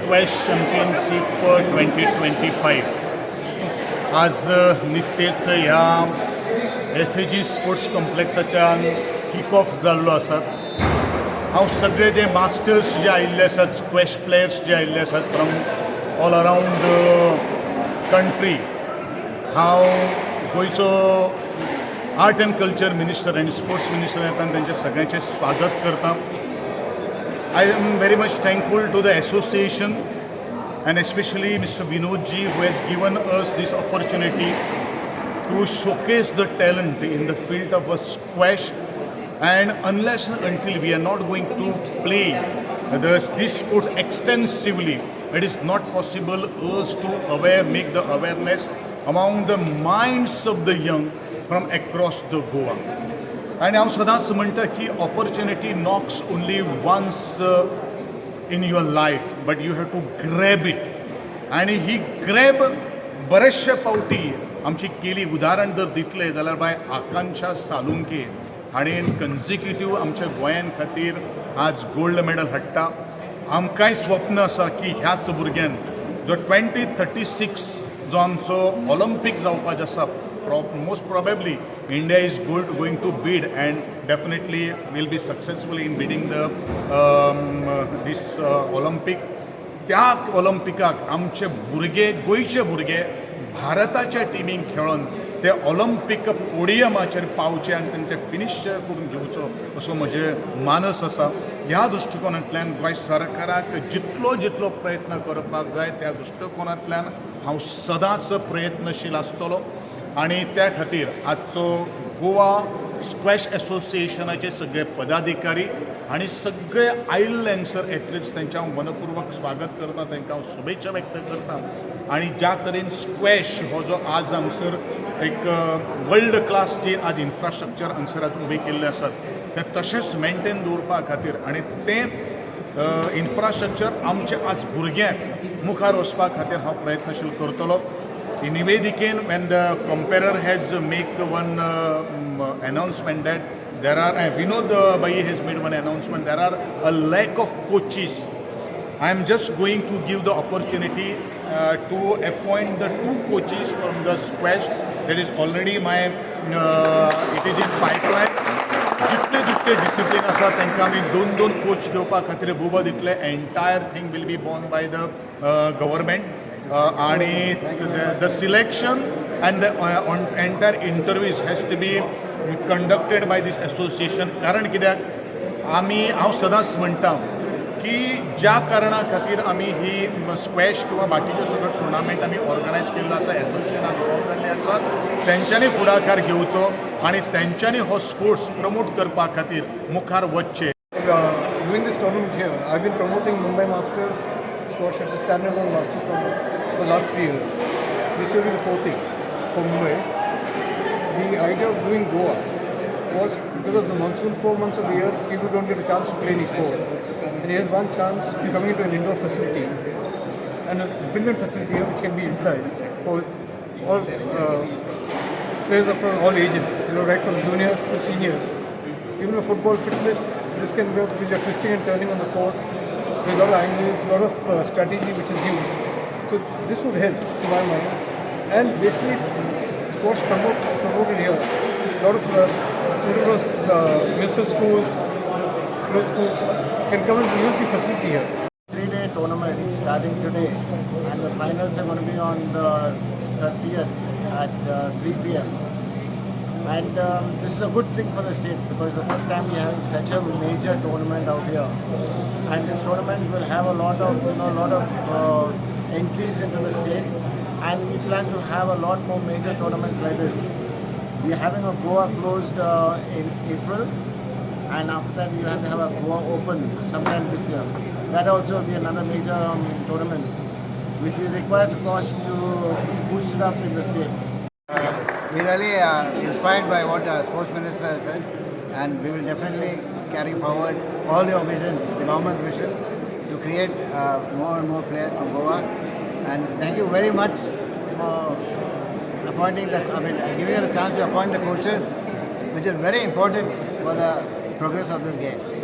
Squash Championship 2025 आज निकतेच ह्या S A जी स्पोर्ट्स कॉम्प्लेक्साच्यान किक ऑफ जाल्लो आसा. हांव सगळे जे मास्टर्स जे आयिल्ले आसात, स्क्वॅश प्लेयर्स जे आयिल्ले आसात फ्रॉम ऑल अरावंड कंट्री, हांव गोंयचो आर्ट अँड कल्चर मिनिस्टर आनी स्पोर्ट्स मिनिस्टर येता तांचें सगळ्यांचें स्वागत करता. I am very much thankful to the association and especially Mr. Vinod ji, who has given us this opportunity to showcase the talent in the field of a squash. And unless and until we are not going to play this sport extensively, it is not possible us to aware make the awareness among the minds of the young from across the Goa. आनी हांव सदांच म्हणटा की opportunity knocks only once in your life, but you have to grab it. आनी ही grab बरेचशे फावटी आमची केली. उदाहरण जर दितले जाल्यार बाय आकांक्षा सालुंके हाणें कन्जिक्युटीव आमच्या गोंयान खातीर आज गोल्ड मेडल हाडटा. आमकांय स्वप्न आसा की ह्याच भुरग्यान जो 2036 जो आमचो ऑलिम्पीक जावपाचो आसा, most probably India is good going to bid and definitely will be successful in bidding the this Olympic. त्या ऑलिम्पिकाक आमचे भुरगे, गोंयचे भुरगे भारताच्या टिमीक खेळोन ते ऑलिम्पीक पोडियमाचेर पावचे आनी तेंचे फिनीश करून घेवचो असो म्हजें मानस आसा. ह्या दृश्टिकोनांतल्यान गोंय सरकाराक जितलो जितलो प्रयत्न करपाक जाय, त्या दृश्टिकोनांतल्यान हांव सदांच प्रयत्नशील आसतलो. आनी त्या खातीर आजचो गोवा स्क्वॅश एसोसिएशनाचे सगळे पदाधिकारी आनी सगळे आयिल्ले हांगसर एथलिट्स, तेंचें हांव मनपूर्वक स्वागत करता, तांकां हांव शुभेच्छा व्यक्त करता. आनी ज्या तरेन स्क्वॅश हो जो आज हांगसर एक वर्ल्ड क्लास जी आज इन्फ्रास्ट्रक्चर हांगसर आज उबें केल्लें आसात, तें तशेंच मेंटेन दवरपा खातीर आनी तें इन्फ्रास्ट्रक्चर आमचे आज भुरग्यांक मुखार वचपा खातीर हांव प्रयत्नशील करतलो. निवेदिकेन, when the compere has make one announcement that there are Vinod Bhai has made one announcement, there are a lack of coaches. I am just going to give the opportunity to appoint the two coaches from the squash. That is already my it is in pipeline. जितले जितले discipline आसा, तांकां आमी दोन दोन coach घेवपा खातीर बुबा दितले. Entire thing will be borne by the government आणि the selection and the entire interviews has to be conducted by this association. कारण कित्याक आमी, हांव सदांच म्हणटा की ज्या कारणा खातीर आमी ही स्क्वॅश किंवा बाकीच्यो सगळ्यो टुर्नामेंट आमी ऑर्गनायज केल्लो आसा, एसोसिएशनान फॉर्म जाल्ले आसात, तेंच्यांनी फुडाकार घेवचो आनी तेंच्यांनी हो स्पोर्ट्स प्रमोट करपा खातीर मुखार वचचें. Doing this tournament here, I've been promoting Mumbai Masters Squash as a standalone Masters tournament for the last 3 years. This will be the fourth year for Mumbai. The idea of doing Goa was because of the monsoon, 4 months of the year, people don't get a chance to play any sport. And here's one chance to coming into an indoor facility and a brilliant facility here which can be utilized for all players of all ages, right from juniors to seniors. Even for football fitness, this can work because you're twisting and turning on the court. There's a lot of angles, a lot of strategy which is used. So this would help, to my mind. And basically, squash is promoted here. A lot of children of municipal schools, closed schools can come and use the facility here. 3-day tournament starting today, and the finals are going to be on the 30th at 3 p.m. And this is a good thing for the state because the first time we're having such a major tournament out here, and this tournament will have a lot of you know lot of entries into the state, and we plan to have a lot more major tournaments like this. We are having a Goa Closed in April, and after that we have to have a Goa Open sometime this year. That also will be another major tournament, which will require squash to boost it up in the state. We really inspired by what the sports minister has said, and we will definitely carry forward all your visions, the government vision, to create more and more players from Goa. And thank you very much for appointing the, I mean, giving us a chance to appoint the coaches, which is very important for the progress of this game.